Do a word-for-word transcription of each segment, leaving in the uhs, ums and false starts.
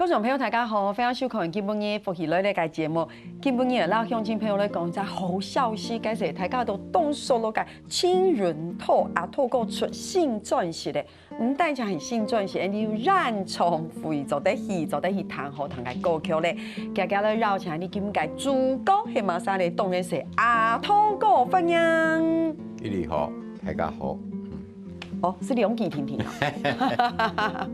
觀眾朋友，大家好，歡迎收看今晡日福氣來了个節目。今晡日摎鄉親朋友來講一隻好消息，該係大家都當熟絡个情人兔阿兔哥出新專輯咧。毋單淨係新專輯，你有演唱會做得去，做得去聽好聽个歌曲咧。今日來邀請你今个主角係麼儕咧？當然係阿兔哥，歡迎。一里好，大家好。哦，係兩句定定啊。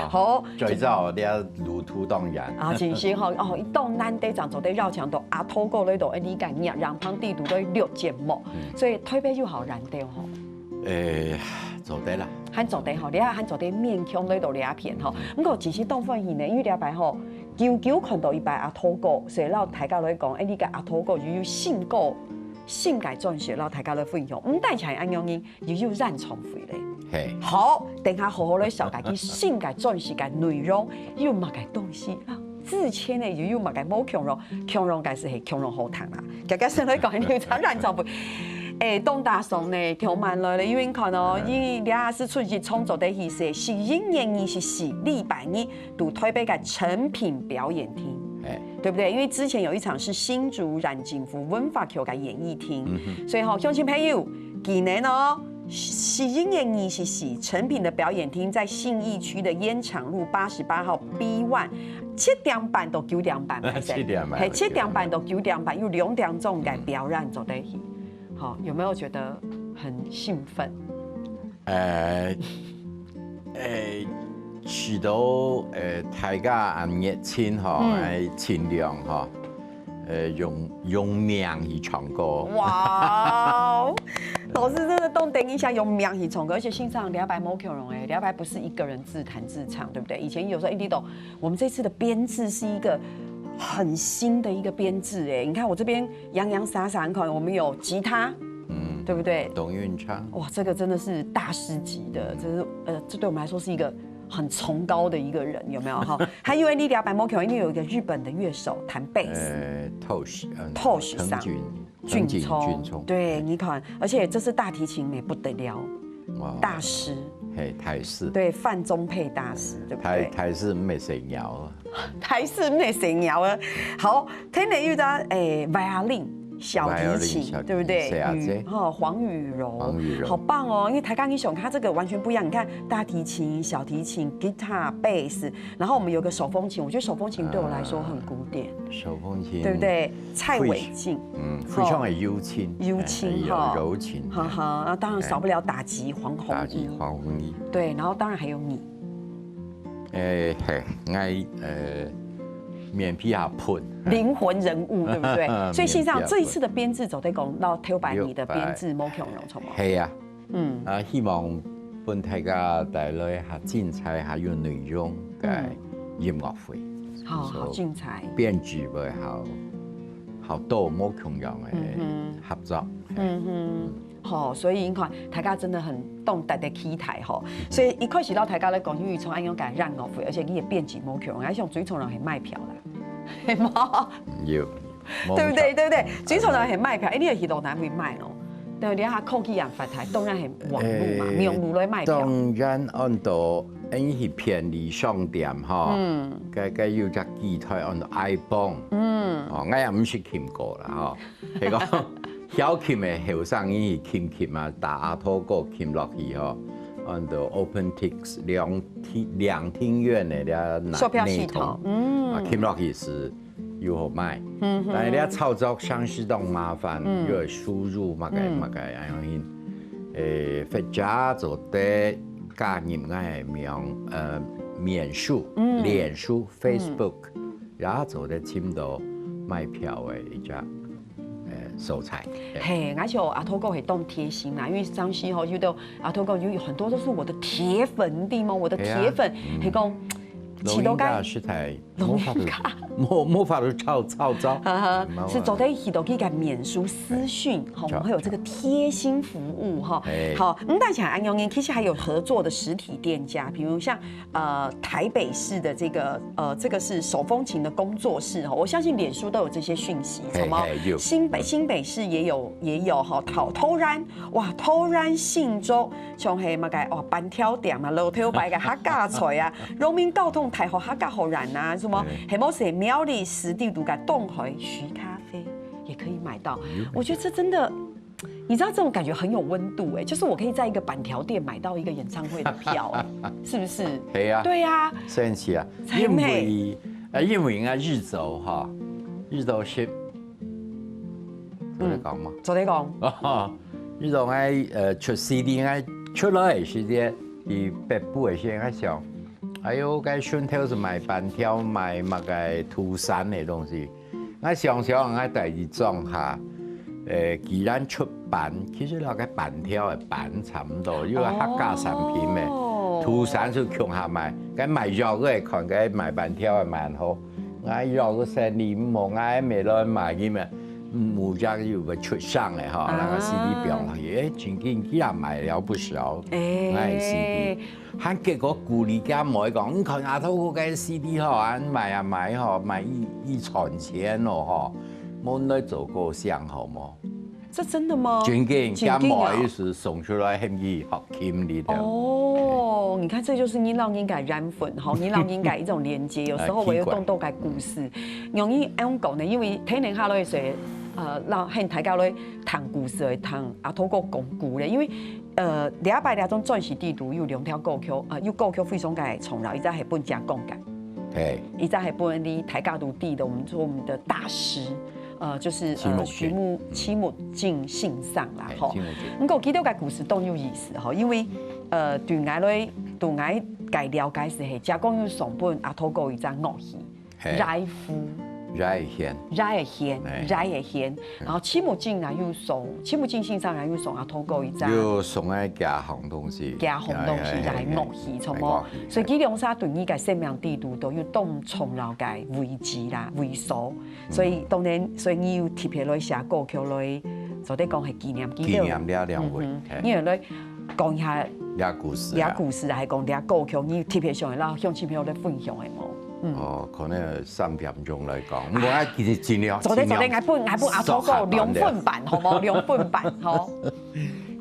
好，最早這路途當遠。啊，真係吼，哦，當難得正做得邀請到阿兔哥來到，哎，你个熱人旁地圖來錄節目，所以特別有好難得吼。誒，做得啦。還做得吼，你還做得勉強來到這片吼。毋過真係當歡喜呢，因為這擺吼，久久看到一擺阿兔哥，所以摎大家來講，哎，你个阿兔哥又有新歌、新个專輯，摎大家來分享。毋單淨係恁樣呢， 又有演唱會咧。嘿，好，等下好好來紹介佢新个專輯个內容，有麼个東西啦？之前呢又有麼个無共樣，共樣个係係共樣好聽啦。今日先來講你有隻演唱會，誒，當打爽呢，聽慢來咧，因為你看哦，因為你也係出一場做得去係十一月二十四禮拜日，在台北个誠品表演廳。嘿，對不對？因為之前有一場是新竹染金福文化局个演藝廳，所以吼，鄉親朋友，今年哦，十一月二十四，誠品的表演廳在信義區的煙廠路八十八號B one，七點半到九點半，七點半嘿，七點半到九點半，有兩點鐘个表演做得去，好，有沒有覺得很興奮？誒，誒，試到誒大家恁熱情吼，嗯誒盡量吼，誒用用命去唱歌。哇哦！老師真的當等一下用命去唱歌，而且線上兩百無共樣誒，兩百不是一個人自彈自唱，對不對？以前有時候一定都，我們這次的編制是一個很新的一個編制誒。你看我這邊洋洋灑灑，你看我們有吉他，嗯，對不對？董運昌，哇，這個真的是大師級的，這是呃，這對我們來說是一個很崇高的一個人，有沒有哈？還以為你兩百無共樣，一定有一個日本的樂手彈貝斯。誒，Tosh，嗯 Tosh 桑藤井俊藤井聪，俊聪，對，你看，而且這是大提琴也不得了，哇，大師，嘿，大師，對，范宗沛大師，對不對？大大師毋係細鳥啊，大師毋係細鳥啊。好，聽了又到誒violin 小提 violin 琴，小提琴對不對？是啊，嗯，這哈，黃雨柔，黃雨柔好棒哦！因為大家你想，它這個完全不一樣。你看大提琴、小提琴、guitar、bass，然後我們有個手風琴，我覺得手風琴對我來說很古典，手風琴，對不？對？蔡偉晉，嗯，非常的幽情，幽情誒哈有柔情，哈哈，然後當然少不了打擊黃宏一，打擊黃宏一，對，然後當然還有你，誒，嘿，𠊎誒面皮下噴，靈魂人物，對不對？所以線上面皮下這一次的編制，走在講到頭擺你的編制，無共樣，好嗎？係啊，嗯，啊，希望分大家帶來較精彩、較有內容个音樂會。好好精彩。編輯會好好多無共樣个嗯合作。嗯哼，好，所以你看，大家真的很當值得期待吼。所以一開始摎大家來講，因為從恁樣个音樂會，而且你也編輯無共樣，還想最重要係賣票啦，係嗎？有，對不對？對不對？最重要係賣票，一定要去到哪位賣咯？對，你看科技也發達，當然係網路嘛，誒網路來賣票。當然，按到恁去便利商店吼，嗯該該有隻機台按到iPhone，嗯，哦，𠊎也毋識撳過啦吼。係講，曉撳个後生人去撳撳啊，打阿兔哥撳落去吼，按到OpenTix兩廳兩廳院个這售票系統，啊，嗯，撳落去係有好賣。嗯哼但係你要操作相當麻煩，嗯又要輸入麼个嗯麼个，然後誒，或者做得加入𠊎个名，呃，面書、嗯臉書、Facebook，然後做得尋到賣票个一隻誒素材。嘿，而且阿兔哥係當貼心啦，因為上次吼，遇到阿兔哥有很多都是我的鐵粉，對嗎？我的鐵粉，係啊嗯係講，老人家實在無法度，無無法度操操作，哈哈無法，度是昨天一起都可以改免書私訊，好，我好們會有這個貼心服務哈。哎好，嗯，大家安永年其實還有合作的實體店家，比如像呃台北市的這個呃這個是手風琴的工作室哈，我相信臉書都有這些訊息，嘿什麼嘿有新北新北市也有也有哈，桃桃園哇，桃園新竹像係麼个哦，板條店啊，老頭擺个客家菜啊，榮民交通還有客家荷蘭啊，什麼，還有些苗栗市地肚个東海徐咖啡也可以買到。我覺得這真的，你知道這種感覺很有溫度哎，就是我可以在一個粄條店買到一個演唱會的票哎，是不是？係啊，對啊，神奇啊，因為，呃，因為啊，日照哈，日照係，有得講嗎？做得講。日照愛，呃，出 C D，愛出來个時節，去北部个時節，愛想，哎喲，該順頭係買粄條，買麼个土產个東西。 𠊎想想，𠊎第二張哈，呃，既然出粄，其實該粄條个粄差毋多，因為客家產品咩，土產就共下賣，該賣肉个看該賣粄條个賣好，𠊎肉个生理毋好，𠊎乜來賣佢咩，無價又會出聲个哈，那個 C D 表，誒，真緊，佢也賣了不少，哎，C D。 還結果鼓勵厥妹講，你看阿頭哥个 C D吼，恁買啊買吼，買一一賺錢咯吼，無來做歌星好無？這真的嗎？真緊，真緊啊！厥妹係送出來喊佢學琴哩的。哦，你看，這就是你老人家緣分哈，你老人家一種連接，有時候我有懂到个故事。容易恁講呢，因為天天下來說，呃，讓很大家來談故事，談阿頭哥講古咧，因為 呃，這擺這種專輯裡肚有兩條歌曲，呃，有歌曲非常个重要，一隻係分正講个，嘿，一隻係分你大家都知道，我們說我們的大師，呃，就是呃徐木徐木靜先生啦，吼。徐木靜，毋過佢兜个故事當有意思吼，因為呃，對𠊎來，對𠊎个了解係，係正講有送分阿頭哥一隻樂器， 來福，來仙，來仙，來仙。然後徐木靜啊又送，徐木靜先生啊又送啊，透過一隻，又送个幾項東西，幾項東西來樂器，著無？所以佢兩儕對你个生命裡肚都有當重要个位置啦、位所。所以當然，所以你有特別來寫歌曲來，做得講係紀念佢兜。紀念這兩位，你有來講一下這故事，這故事，還講這歌曲，你有特別想要向親朋友來分享个無？ 哦，可能三點鐘來講，毋過啊，其實盡量，做得做得，盡量，𠊎分𠊎分阿頭哥兩分半，好無？兩分半，吼。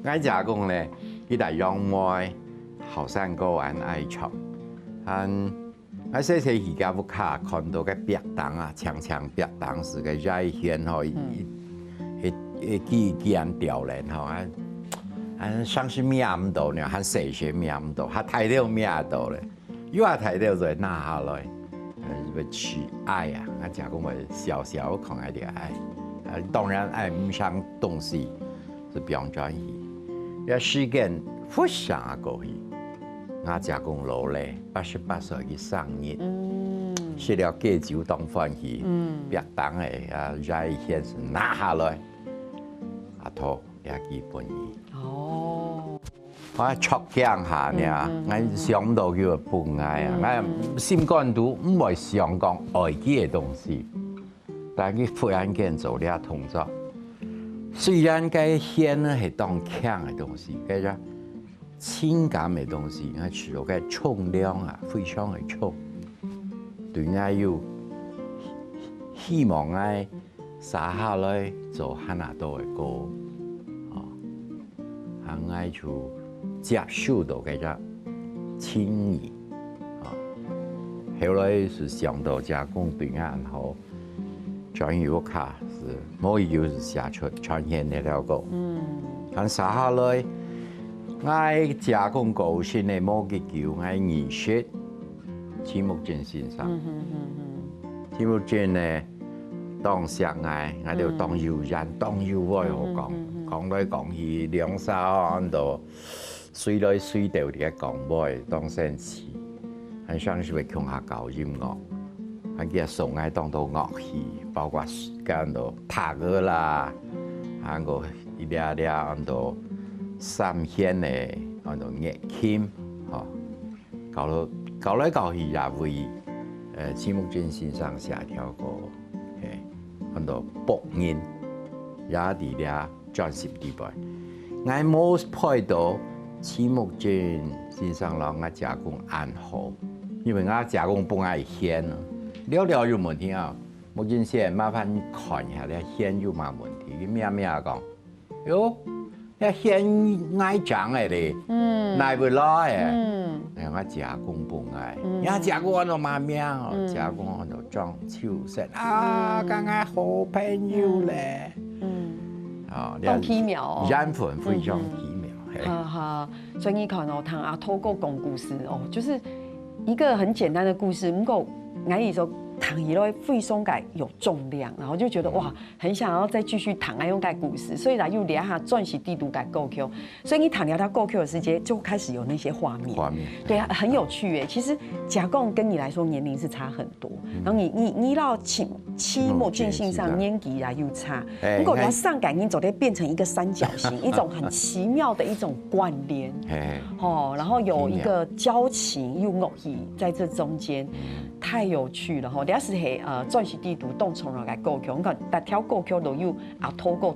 𠊎姐講呢，佢大樣妹，後生哥恁愛唱，恁，𠊎細細去厥屋下看到个壁燈啊，長長壁燈係个在線吼，一一一幾幾樣吊人吼，啊，啊，上是摸毋到呢，還細細摸毋到，還大條摸到咧。 又啊，大條就拿下來，呃，愛去愛啊，𠊎姐講話小小看愛个愛，啊，當然愛毋像東西，係放轉去。這時間忽然啊過去，𠊎姐講老咧，八十八歲个生日，食了雞酒當歡喜，壁燈个啊，在線係拿下來，阿頭也寄分你。哦。 𠊎著驚下呢，𠊎想毋到佢會分𠊎啊！𠊎心肝肚毋會想講愛佢个東西，但佢忽然間做這動作。雖然該線呢係當輕个東西，該種情感个東西，𠊎試著該重量啊，非常个重。對𠊎有希望𠊎 寫下來做還較多个歌，哦，還𠊎就接受到該隻情意，哦，後來係想到姐公對𠊎恁好，轉去屋下係無幾久係寫出《傳線》這條歌。嗯，還寫下來，𠊎姐公過身个無幾久，𠊎認識徐木靜先生。徐木靜呢， 當惜𠊎，𠊎兜當有緣，當有話好講。講來講去，兩儕安到隨來隨到个講話，當生趣。還常時會共下搞音樂，還佢送𠊎當多樂器，包括該安到塔哥啦，還過一粒粒安到三弦个，安到月琴，吼。 搞來搞來搞去也為，呃，徐木靜先生寫條歌，嘿，安到《僕人》，也在這專輯裡背。𠊎無配到徐木靜先生摎𠊎姐公恁好，因為𠊎姐公分𠊎弦啊，了了有問題啊，木靜先生麻煩你看一下這弦有麼問題，佢咩咩講，喲，該現愛講个咧，嗯，哪會來个？嗯，哎，𠊎姐公分𠊎，嗯，𠊎姐公安到麼名哦，嗯，姐公安到張秋生啊，嗯，剛剛好朋友咧。嗯，哦，當奇妙哦，緣分非常奇妙，嗯，嘿。哈哈，所以你看哦，聽阿土哥講故事哦，就是一個很簡單的故事，不過𠊎意思說聽起來非常个有重量，然後就覺得哇，很想要再繼續聽啊，用該故事，所以啦，又聊下鑽石地圖个歌曲，所以你談聊到歌曲的時間，就開始有那些畫面。畫面。對啊，很有趣耶。其實家公跟你來說年齡是差很多，然後你你你到七七目見信上年紀啊又差，哎，不過你看上感应昨天变成一个三角形，一种很奇妙的一种关联，嘿，哦，然后有一个交情又乐意在这中间。太有趣了吼！你要是嘿呃钻石地图动从容来歌曲，你看大条歌曲都有啊，透过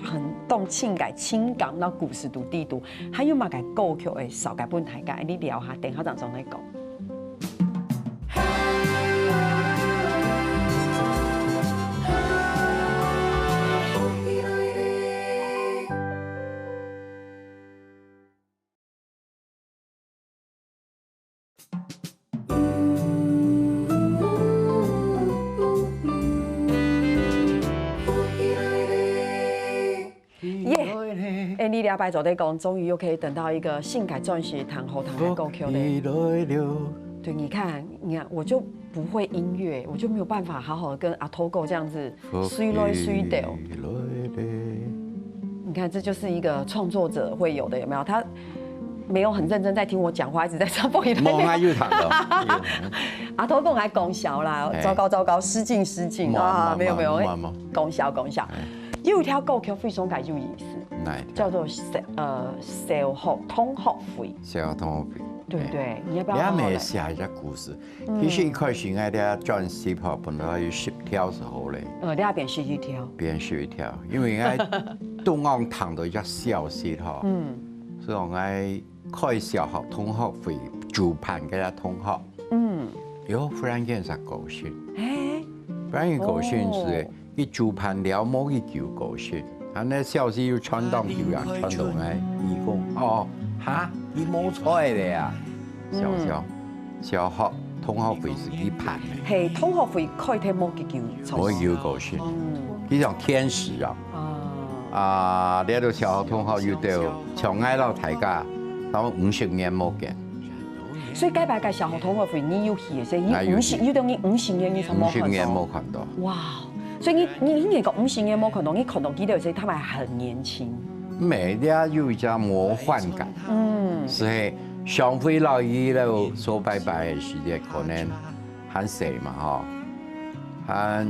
很动情感、情感那故事读地图，还有嘛个歌曲诶，少个分大家，你聊下，等下张总来讲。耶！哎，你礼拜昨天讲，终于又可以等到一个性感钻石糖喉糖的歌曲嘞。对，你看，你看，我就不会音乐，我就没有办法好好的跟阿土哥这样子水来水掉。你看，这就是一个创作者会有的，有没有？他没有很认真在听我讲话，一直在唱风雨。无，我有听到。阿土哥还讲笑啦，哎，糟糕糟糕，失敬失敬啊！没有没有，讲笑讲笑。有一条歌曲非常个有意思，哪一条？叫做小呃小学同学会，小学同学会，对不对？你要不要好好来？你还没写一个故事，其实一开始应该在专辑吼，本来有十条时候嘞，呃，你那边十一条，变十一条，因为应该东岸谈到一个消息哈，嗯，所以应该开小学同学会主办个同学，嗯，有忽然间是高兴，哎，忽然间高兴是，哦，一主办了某一久高兴，啊，那消息又传到去啊，传到来，你讲哦，哈，你冇错的呀，小小。 小学同学会是佢办个，嘿，同学会开忒无几久，我有个是，嗯，佢像天使啊，啊，啊，你都小学同学又到，像𠊎老大家，差不多五十年无见。所以该摆个小学同学会，你有去个，所以你五十，有等于五十年你从无看到。五十年无看到。哇，所以你你你个五十年无看到，你看到佢个时，他们还很年轻。每家有一家魔幻感，嗯，所以 上回老姨了说拜拜个时节，可能还细嘛吼，还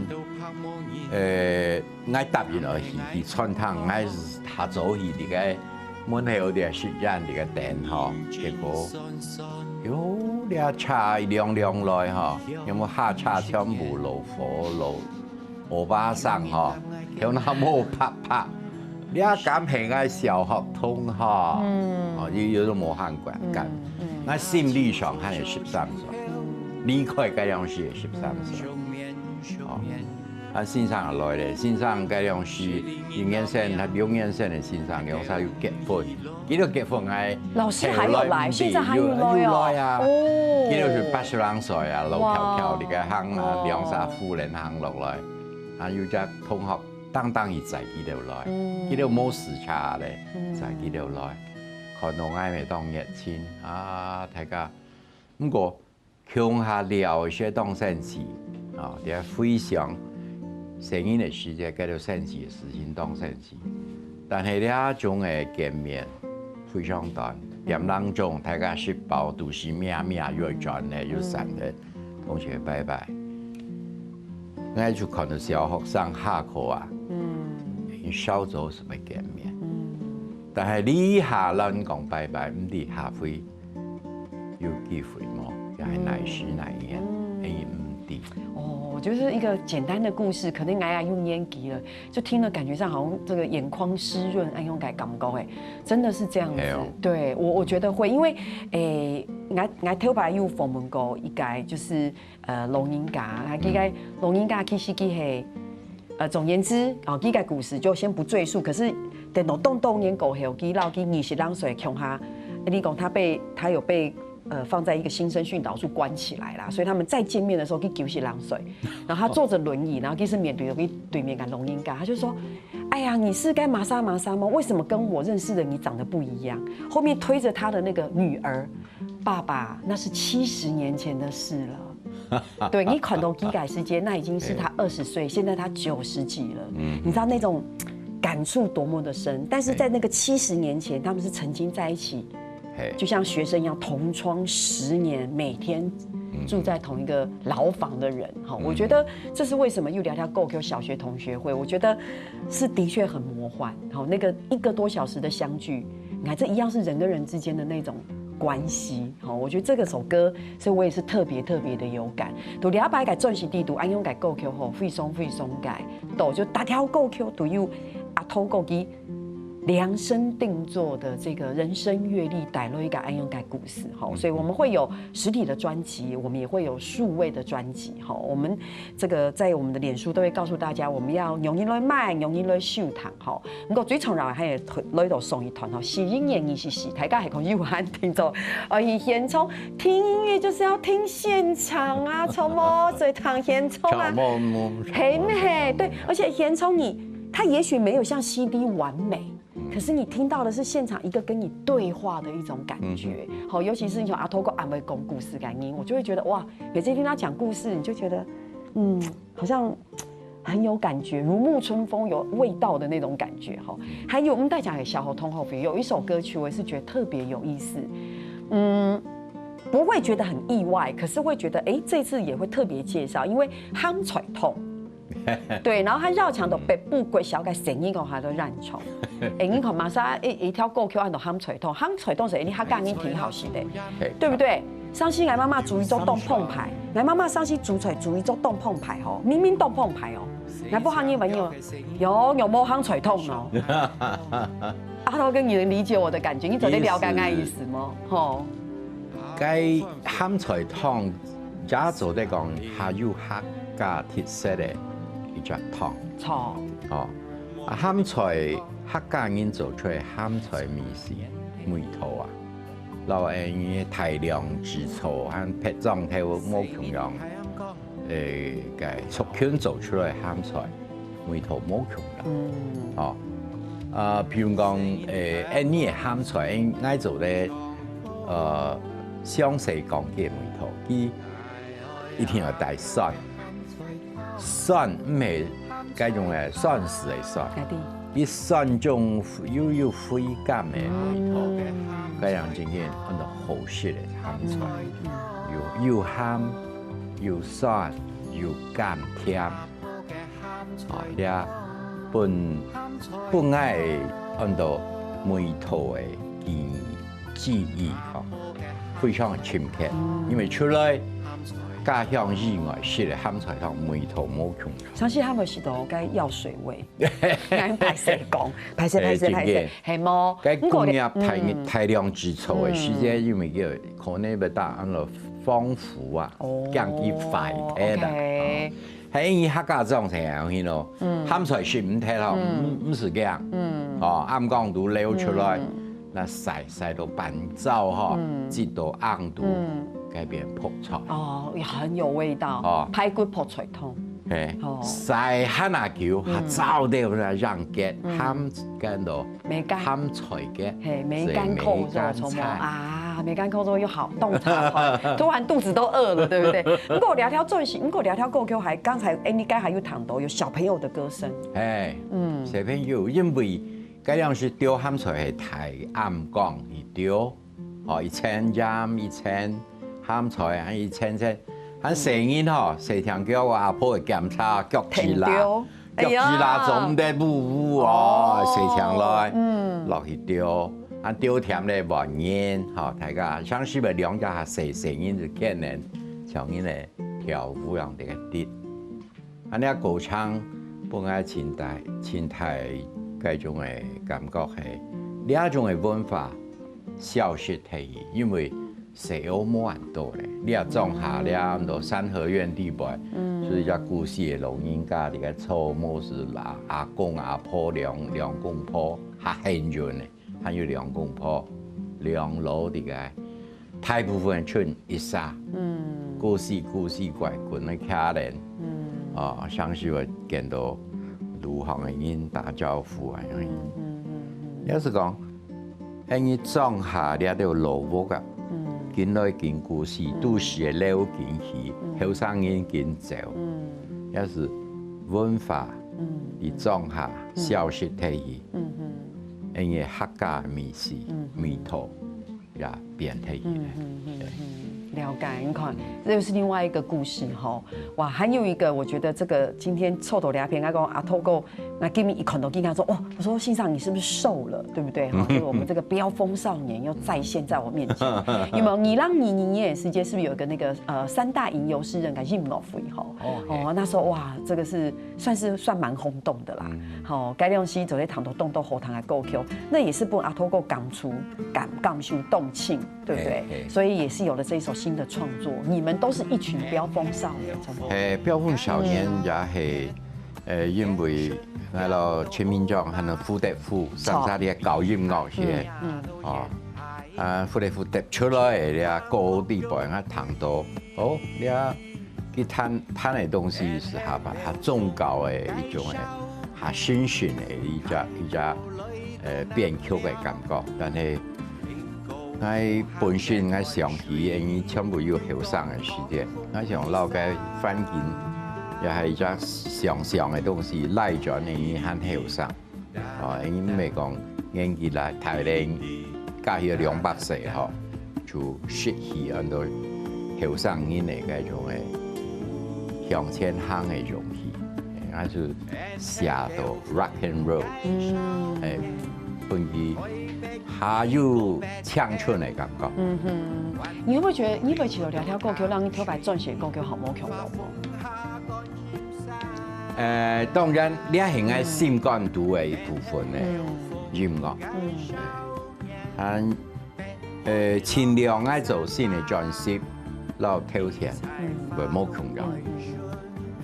呃，𠊎答应了去去餐厅，𠊎是下早去这个门口个时间这个等吼，结果有列车一辆辆来吼，有冇下车全部老火老 歐巴桑吼，有那么拍拍，你敢係个小学同学，嗯，哦，有有种无限感，嗯，嗯，那心理上还有十三岁，离开该样是十三岁，哦，啊，先生也来了，先生该样是一年生，他六年生的先生，两三又结婚，佢都结婚哎，老师还有来，现在还有来哦，有来啊，哦，佢都是八十零岁啊，老条条，哇，你个行啊，哦，两三夫人行落来。 啊，有只同学当当伊载佢兜来，嗯，佢兜无时差咧，嗯，载佢兜来，看到𠊎乜当热情啊，大家。毋过，共下聊一些当生趣，啊，在回想生日个时节，该兜生趣个事情当生趣。但系呢，种个见面非常短，点当中大家食饱肚屎咩咩，又转咧，又散咧，同学拜拜。 𠊎就看到小学生下课啊，嗯，因为小组是要见面，嗯，但系你下轮讲拜拜，毋知下回有机会无，也系哪时哪一年，嗯，也毋知。哦，就是一个简单的故事，可能哎呀又年纪了，就听了感觉上好像这个眼眶湿润，哎，那种感感觉，哎，真的是这样子。哎呦，对，我我觉得会，因为，诶，俺俺头擺有访问过一个，就是 呃，老人家，啊，佢个老人家其实佢系，呃，总言之，哦，佢个故事就先不赘述。可是等到當多年過後，佢老佢二十零歲，恐吓，你講他被他有被呃放在一个新生训导处关起来啦，所以他们再见面的时候，佢九十零岁，然后他坐着轮椅，然后佢是面对着佢对面个老人家，他就说：“哎呀，你是该玛莎玛莎吗？为什么跟我认识的你长得不一样？”后面推着他的那个女儿，爸爸，那是七十年前的事了。对，你看到基改世界，那已经是他二十岁，现在他九十几了。你知道那种感触多么的深，但是在那个七十年前，他们是曾经在一起，嘿，就像学生一样同窗十年，每天住在同一个牢房的人。哈，我觉得这是为什么又聊到 Go Q 小学同学会，我觉得是的确很魔幻。好，那个一个多小时的相聚，你看这一样是人跟人之间的那种关系。好，我觉得这个首歌，所以我也是特别特别的有感。都了解个专辑里头，安用个 Go Q 吼，非常非常个多，就大条 Go Q 都有阿头过去量身定做的这个人生阅历，带了一个安用个故事哈，所以我们会有实体的专辑，我们也会有数位的专辑哈。我们这个在我们的脸书都会告诉大家，我们要容易来买，容易来收藏哈。不过最重要的还有来到送一团哈，是一年二十四，大家还可以有閒定做，而且现场听音乐就是要听现场啊，什么所以听现场啊。莫莫，嘿嘿，对，而且现场你，它也许没有像 C D 完美，可是你听到的是现场一个跟你对话的一种感觉。好，尤其是你从阿头哥阿妹讲故事感音，我就会觉得哇，每次听他讲故事，你就觉得嗯，好像很有感觉，如沐春风，有味道的那种感觉哈。还有我们在讲给小猴通后有一首歌曲，我也是觉得特别有意思，嗯。不会觉得很意外，可是会觉得，哎，这次也会特别介绍，因为 Ham 菜汤，对，然后他绕墙的北部国小个声音讲他都染虫，哎，你看马上一一条过去安到 Ham 菜汤， Ham 菜汤是你客家人挺好吃的，嘿对不对？上次俺妈妈煮一桌冻碰牌，俺妈妈上次煮菜煮一桌冻碰牌吼，明明冻碰牌哦，俺不喊你朋友，有有没有 Ham 菜汤哦？阿头哥，你能理解我的感觉？你昨天了解那意思吗？吼，該鹹菜湯，也做得講，還有客家特色个一隻湯。錯，哦，啊，鹹菜客家人做出來鹹菜味緒味道啊，摎𠊎大良之草，還別種頭無共樣，誒，个族群做出來鹹菜味道無共樣。哦，啊，譬如講，誒，恁呢个鹹菜，𠊎做得，呃，詳細講个味道，佢一定要帶蒜。 蒜毋係該種个蒜絲个蒜，哎對，佢蒜種又有回甘个味道，該樣正經安到好食个鹹菜，又又鹹又蒜又甘甜，啊，這本本來安到味道个記記憶吼，非常个深刻，因為除了家鄉以外，食个鹹菜湯味道無共樣。上次他们是都该药水味，歹勢講，歹勢歹勢歹勢，係無？該工業大嗯大量製造个時節，因為个可能要打安到防腐啊，驚佢壞忒啦。還有客家種成樣去咯，鹹菜食毋忒咯，毋毋使驚，哦，暗光都流出來，那曬曬到半燥吼，擠到暗都改變泡菜。哦，也很有味道哦，排骨泡菜湯。嘿，哦曬下那久，還燥到那樣結，鹹乾到梅干鹹菜結，嘿，梅干扣肉，梅干什么菜。啊？梅干扣肉又好，冻茶团，突然肚子都饿了，对不对？不过聊条作息，不过聊条够 Q 还，刚才哎，你刚才有谈到有小朋友的歌声，哎，嗯，小朋友，因為該樣時丟鹹菜係大暗光一丟，哦，一層鹽，一層鹹菜，還一層層，還細人吼，細條腳，阿婆會檢查腳趾啦。停丟，腳趾啦，做毋得嗚嗚哦，洗淨來，嗯，落去丟，啊丟添咧，換人，吼，大家像是兩隻較細細人就可能像人咧跳舞樣个跌。啊，你歌唱本來清代清代該種个感覺係，這種个文化消失忒去，因為西歐無恁多咧，你也種下了恁多三合院地背，所以這古時个老人家，這个做麼事啦，阿公阿婆兩，兩公婆，較幸運个，還有兩公婆，兩老這个，大部分賰一儕，嗯，古時古時怪，滾个客人，嗯，啊，常時會見到路項个人打招呼啊，嗯嗯嗯，也係講， 恁樣莊下這兜老屋啊，緊來緊過時，都市个樓緊起，後生人緊走，也係文化在莊下消失忒去，恁樣客家个味緒、味道也變忒去了。對。 了解，你看，這又是另外一個故事吼。哇，還有一個，我覺得這個今天湊到這片，他講阿頭哥，那今日一看到，跟他說，哦，我說先生，你是不是瘦了，對不對？哈，就是我們這個飆風少年又再現在我面前。有沒有？你讓你你你也是，是不是有一個那個呃三大吟遊詩人的音樂會吼？哦，那時候哇，這個是算是算蠻轟動的啦。好，該量是走在糖都凍都喉糖的歌曲，那也是不阿頭哥感觸感感受動情。 对不对？所以也是有了这一首新的创作。你们都是一群飙风少年，差不多。嘿，飆風少年也係，呃，因為𠊎摎陳明章還有傅德夫上下咧搞音樂去，哦，啊，傅德夫得出來个歌底背，𠊎聽到，哦，這佢彈彈个東西係較較宗教个一種个，較神聖个一隻一隻，呃，編曲个感覺，但係 𠊎本身𠊎想起，因為全部有後生个時間，𠊎想摎該環境，也係一隻想像个東西，來轉因為還後生，哦，因為毋係講年紀來大咧，加起兩百歲吼，就失去恁多後生人个該種个向前行个勇氣，還係 寫到rock and roll，嗯，哎，分佢還有青春个感覺。嗯哼，你會不會覺得，你會不會覺得這條歌曲，讓你頭擺撰寫歌曲好無共樣無？呃，當然，這係𠊎心肝肚个一部分个音樂。嗯，啊， 呃，盡量愛做新个專輯，摎頭前會無共樣个意思。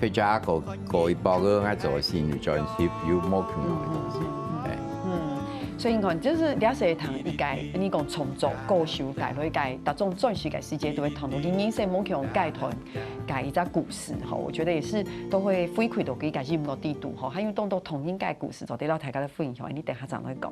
或者過過一百个愛做新个專輯，有無共樣个東西。哎，嗯，所以你看，就是了解談一个，你講創作歌手帶落一个，大眾專輯个世界都會談到你人生無共樣階段个一隻故事吼，我覺得也是都會回饋到一个音樂底肚吼，還有當多同音个故事，做得摎大家來分享，你等下正來講。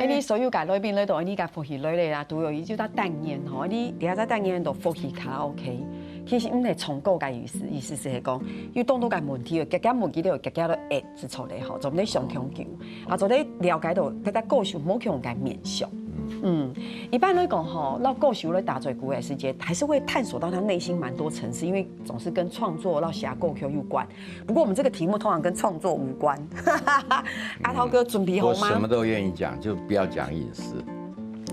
哎，你所有个來賓來到，你个福氣來了啦，都有一隻單元吼，你第一隻單元就福氣卡拉OK，其實毋係唱歌个意思，意思係講，有當多个問題，有家家問題都有家家都會指出來吼，做毋得想長久，啊，做得了解到大家歌手無共个面向。嗯，一般來講吼，摎歌手來打嘴鼓个時間，還是會探索到他內心蠻多層次，因為總是跟創作、摎寫歌曲有關。 不過我們這個題目通常跟創作無關。阿頭哥準備好嗎？我什麼都願意講，就不要講飲食。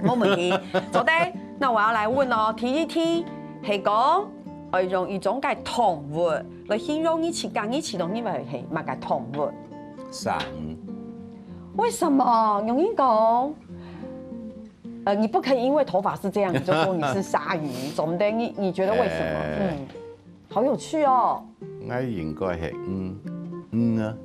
沒問題。做得，那我要來問哦。第一題係講，呃，用一種个動物來形容你自家，你自家認為係麼个動物？啥？為什麼？容易講。呃，你不可以因為頭髮是這樣，你就說你是鯊魚，總得你你覺得為什麼？呃嗯。 好有趣哦。那應該係魚，魚啊，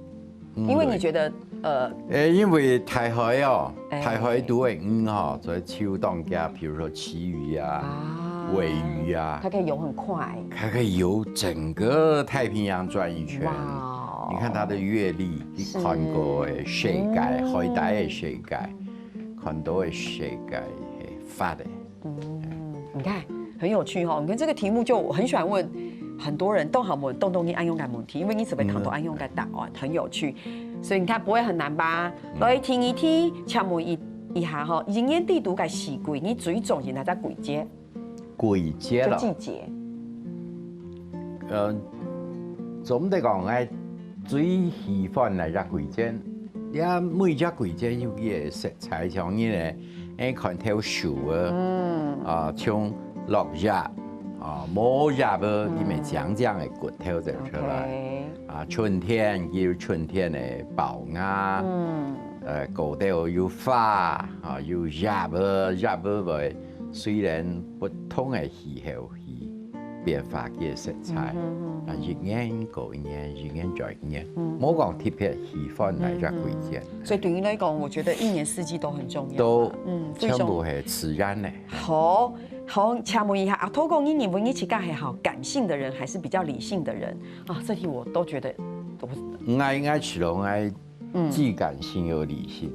魚類。因為你覺得，呃，誒，因為大海哦，哎大海都會魚哈，所以就當家，比如說旗魚啊、啊尾魚啊它，可以游很快。它可以游整個太平洋轉一圈。哇哦你看它的閱歷，你是看過的世界，嗯海底的世界，看到的世界，係闊的。嗯，你看很有趣哦。你看這個題目就我很喜歡問很多人，都好問，都都你愛用个問題，因為你只會看到愛用个答案，很有趣。所以你看不會很難吧？來，第二題，請問一一下哈，一年底肚个四季，你最中意哪隻季節？季節咯，就季節。呃，總得講，𠊎最喜歡哪隻季節？也每隻季節有佢个色彩，像你呢，哎，看頭樹啊，嗯，啊，像落葉，啊，無葉啊，嗯，佢乜靚靚个骨頭走出來。OK。啊，春天有春天个暴芽，嗯，呃，高頭有花，啊，有葉啊，葉啊會，雖然不同个氣候， 變化个色彩，嗯哼哼哼，啊，一年過一年，一年再一年，嗯，無講特別喜歡哪一隻季節。嗯哼哼。所以對你來講，我覺得一年四季都很重要啊。都，嗯，非常，全部係自然个。好，好，請問一下，阿土哥，你認為你自家係好感性的人，還是比較理性的人？啊，這題我都覺得，我，𠊎，𠊎覺得𠊎 嗯，既感性又理性。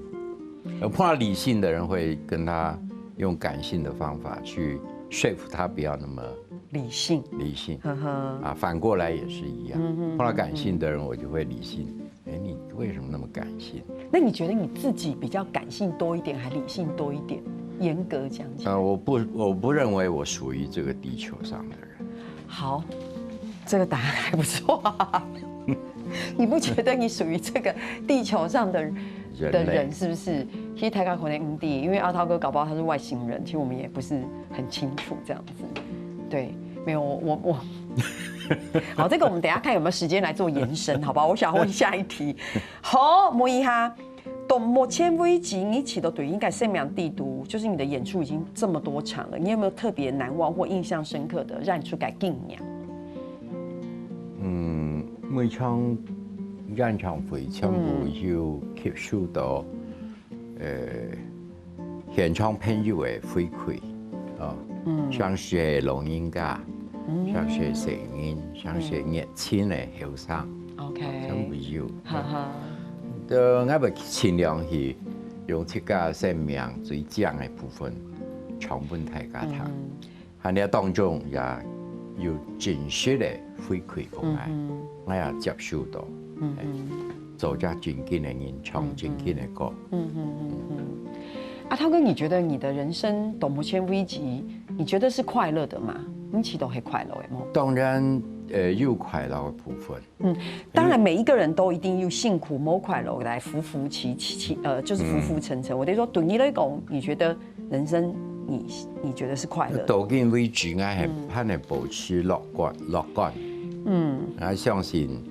呃，碰到理性的人會跟他用感性的方法去說服他不要那麼理性。理性。呵呵。啊，反過來也是一樣。嗯哼，碰到感性的人，我就會理性。哎，你為什麼那麼感性？那你覺得你自己比較感性多一點，還理性多一點？嚴格講起來。呃，我不，我不認為我屬於這個地球上的人。 好，這個答案還不錯啊。你不覺得你屬於這個地球上的，人類。的人，是不是？其實大家可能毋知，因為阿土哥搞不好他是外星人，其實我們也不是很清楚這樣子。對，沒有，我，我，我，好，這個我們等一下看有沒有時間來做延伸，好吧？我想問下一題。好，問一下， 到目前為止，你試著對你个生命底肚，就是你的演出已經這麼多場了，你有沒有特別難忘或印象深刻的演出个經驗？嗯，每場演唱會全部有吸收到，呃，現場朋友个回饋，哦，嗯，像係老人家，嗯，像係細人，像係年輕个後生。 OK。全部有。哈哈。呃，𠊎會盡量去用自家生命最靚个部分唱分大家聽。嗯。還有當中也有真實个回饋分𠊎，嗯哼，𠊎也接受到。嗯哼。哎，做隻正經个人，唱正經个歌。嗯哼，嗯哼。阿土哥，你覺得你的人生到目前為止，你覺得是快樂的嗎？你試著係快樂个無？當然，呃，有快樂个部分。 嗯，當然每一個人都一定有辛苦、無快樂來浮浮其，其，其，呃，就是浮浮沉沉。嗯。我就說，對你來講，你覺得人生你，你覺得是快樂的？到今為止，𠊎還，嗯，還能保持樂觀，樂觀。嗯。啊，相信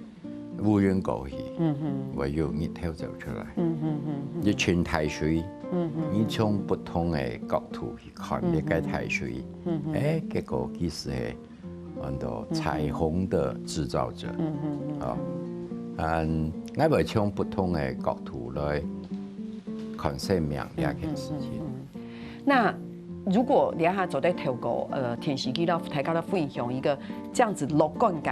烏雲過去，嗯哼，會有日頭走出來。嗯哼哼哼。一陣大水，嗯哼哼，你從不同个角度去看，嗯哼，這个大水，嗯哼，哎，結果其實係 安到彩虹的製造者。嗯哼哼。啊，嗯，𠊎會從不同个角度來看生命這件事情。嗯哼哼哼。那如果你還做得透過，呃，電視機，然後大家來分享一個這樣子樂觀个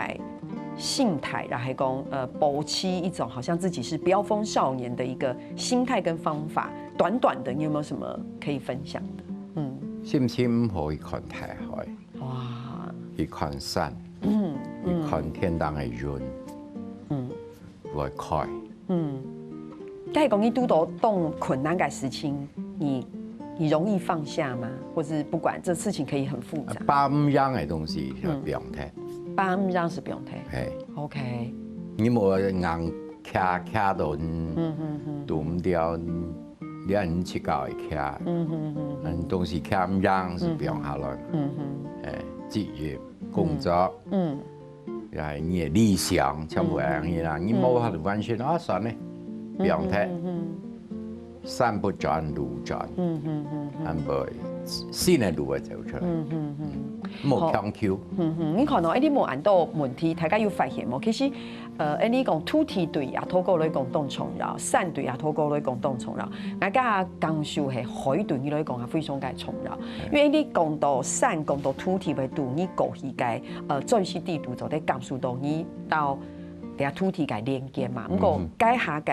心態，然後講，呃，保持一種好像自己是飆風少年的一個心態跟方法，短短的，你有沒有什麼可以分享的？嗯。心情毋好去看大海。 哇。去看山，嗯，去看天頂个雲，嗯，會開。嗯。該係講你遇到當困難个事情，你，你容易放下嗎？或是不管這事情可以很複雜？啊，擺毋贏个東西就放忒。嗯。擺毋贏就放忒。嘿。OK。你無硬徛，徛到，嗯哼哼，堵毋牢， 你愛你自家會徛，嗯哼哼，嗯，東西徛毋贏就放下來嘛。嗯哼。哎，職業、工作，嗯，也係你个理想，全部係恁樣啦。嗯哼。你無法度完成啊，算了，放忒。嗯哼哼。山不轉路轉，嗯哼哼哼。恁樣新个路會走出來。嗯哼哼。嗯，莫強求。好。嗯哼，你看哦，哎，你無恁多問題，大家有發現無？其實 呃，恁樣講，土地對阿土哥來講當重要，山對阿土哥來講當重要。𠊎个感受係海對你來講也非常个重要。因為你講到山，講到土地，會對你過去个，呃，轉世底肚做得感受到你到這土地个連結嘛。毋過，嗯哼，該下个，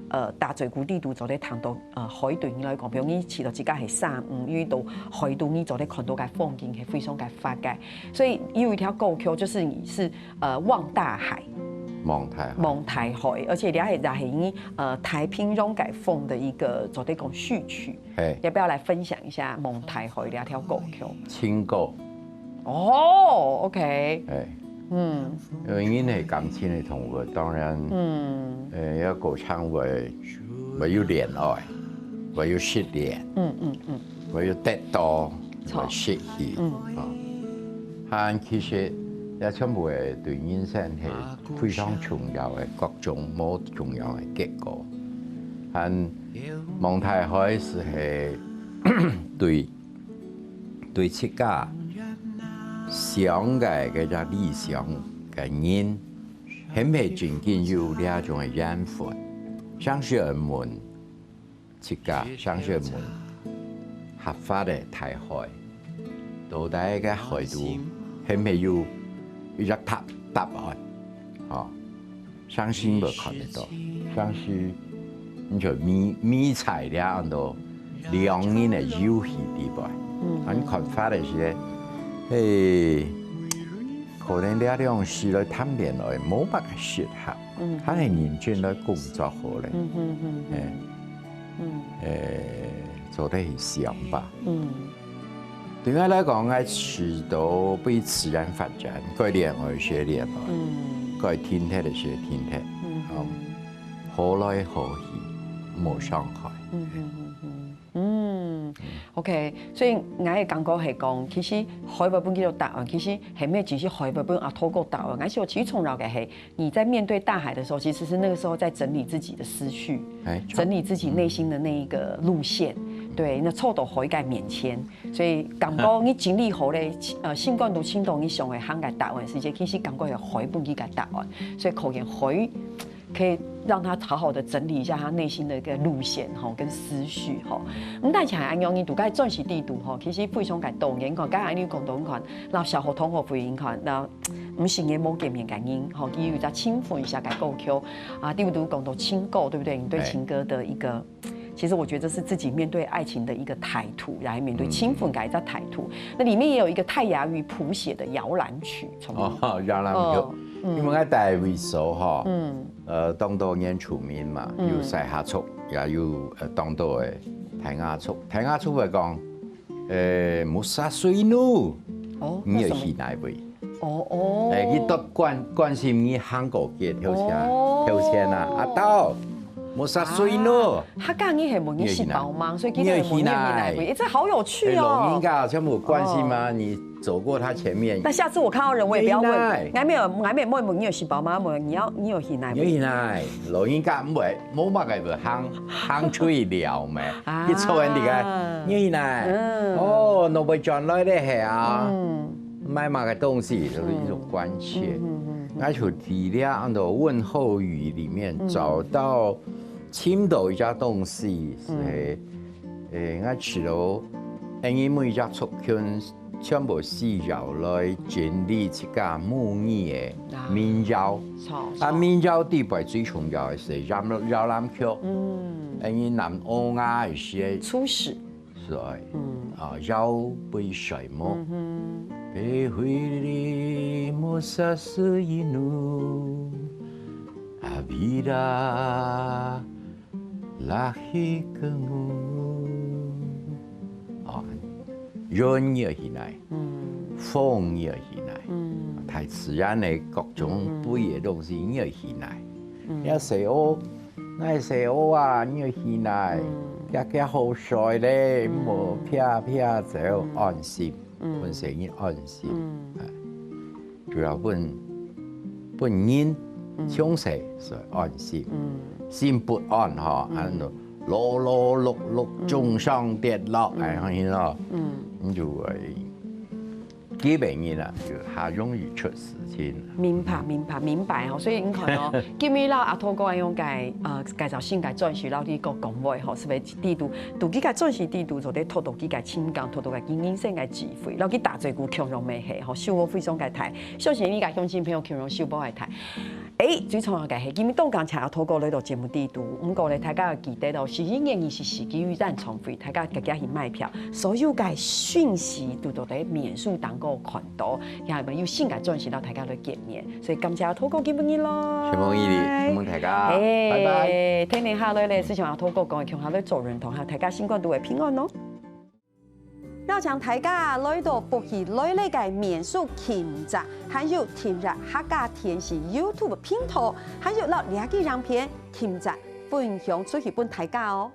呃，打嘴鼓底肚做得談到，呃，海對你來講，比如你試著自家係山，嗯，因為到海肚你做得看到个風景係非常个發个。所以有一條歌曲，就是你是 呃，望大海。望大海。望大海，而且這也係，也係你，呃，太平洋个風的一個，做得講序曲。嘿。要不要來分享一下望大海這條歌曲？情歌。哦，OK。嘿。嗯。因為人係感情个動物，當然，嗯，呃，要歌唱會，會有戀愛，會有失戀。嗯，嗯，嗯。會有得到，會失去，嗯，啊，還其實這全部係對人生係非常重要个，各種無重要个結果。還望大海係係對對自家想个搿隻理想个人，係毋係真正有這種个緣分？常時愛問自家，常時愛問合法个大海，到底个海肚係毋係有一隻答答案？吼，常時無看得到，常時你就迷迷彩了安到兩人个遊戲地步。嗯，啊，你看法个時，嘿，可能這兩時來談戀愛，無麼个適合，嗯，還係認真來工作好咧。嗯哼哼哼，哎，嗯，誒，做得去想吧。嗯，對𠊎來講，𠊎試著被自然發展，該戀愛就戀愛，嗯，該停忒就停忒，嗯，哦，好來好去，無傷害。嗯哼哼哼。嗯，OK，所以𠊎个感覺係講，其實海會分佢个答案，其實係毋係只係海會分阿土哥答案，而且我其實重要个係，你在面對大海的時候，其實是那個時候在整理自己的思緒，哎，整理自己內心的那一個路線，對，那湊到海个面前，所以感覺你整理好咧，呃，心肝肚清楚你想愛行个答案時間，其實感覺係海分佢个答案，所以可見海 可以讓他好好地整理一下他內心的一個路線吼，跟思緒吼。毋單淨係恁樣，你讀該鑽石地圖吼，其實非常个多元，你看，剛才你講到，你看，那小學同學會，你看，那五十年無見面个人吼，佢有一隻青春一下个歌曲啊，對不對？講到情歌，對不對？你對情歌的一個，其實我覺得這是自己面對愛情的一個態度，然後面對青春个一個態度。那裡面也有一個泰雅語譜寫的搖籃曲，從哦，搖籃曲，哦，嗯，因為𠊎戴衛所吼，嗯。 呃，當多原住民嘛，嗯，有賽夏族，也有，呃，當多个泰雅族。泰雅族會講，呃，Musasu Inu，哦，你愛去哪位？哦，哦。哎，佢都關，關心你行過街，頭前，哦，頭前啊，阿斗，Musasu Inu。啊，客家人係問你食飽嗎？所以佢都會問你愛去哪位。你愛去哪？哎，這好有趣哦。哎，老人家全部關心嘛，哦，你 走過他前面。那下次我看到人，我也不要問，你愛去哪？𠊎乜愛，𠊎乜愛問你愛食飽嗎？問你愛，你愛去哪位？你愛去哪？老人家毋會，無麼个會行，行出去尞咩？啊。去坐人哋个，你愛去哪？嗯。哦，你會轉來咧係啊？嗯。買麼个東西，就是一種關切。嗯，嗯，嗯，嗯。𠊎就在這樣的問候語裡面，嗯，找到，尋到一隻東西，係，嗯，誒，𠊎試著，因為每一隻族群 全部需要來整理自家母語个民謠。啊，著，著。啊，民謠底背最重要个係搖，搖籃曲。嗯。因為南歐啊，一些初始。係，嗯，啊，搖杯水麼？嗯哼。Pe huili Musasu Inu, avida Lahikemu。哦，雲你愛去哪？嗯。風你愛去哪？嗯。大自然个各種飛个東西，嗯，你愛去哪？嗯。也係哦，𠊎係哦啊，你愛去哪？嗯。遽遽好睡咧，嗯，莫啪啪走，嗯，安心，嗯，分細人安心。嗯。哎。 主要分，分人，嗯，從細就安心，嗯，心不安吼，嗯，恁樣囉囉碌碌，嗯，中上跌落，嗯，哎，恁樣咯，嗯，你就會，基本人啊，就較容易出事情。明白，明白，明白哦。所以你看哦，今日摎阿土哥用个，呃，介紹新个鑽石，摎你講講話吼，係毋係？地圖，讀佢个鑽石地圖，做得讀到佢个情感，讀到佢人生个智慧，摎佢打嘴鼓共樣乜係吼，收穫非常个大。 相信你个鄉親朋友共樣收穫个大。誒，最重要个係，今日當感謝阿土哥來到節目底肚，毋過咧，大家要記得哦，十一月二十四佢有演唱會，大家遽遽去買票。所有个訊息都在面書頂高看到，也有新个專輯摎大家來見面。所以感謝阿土哥今晡日來。承蒙你，承蒙大家，誒，拜拜。聽聽下來咧，思想阿土哥講个，共下來做運動，還有大家心肝肚个平安哦。 邀請大家來到福氣來了个民宿輕井，還有訂閱客家電視YouTube頻道，還有摎這支影片輕井分享出去分大家哦。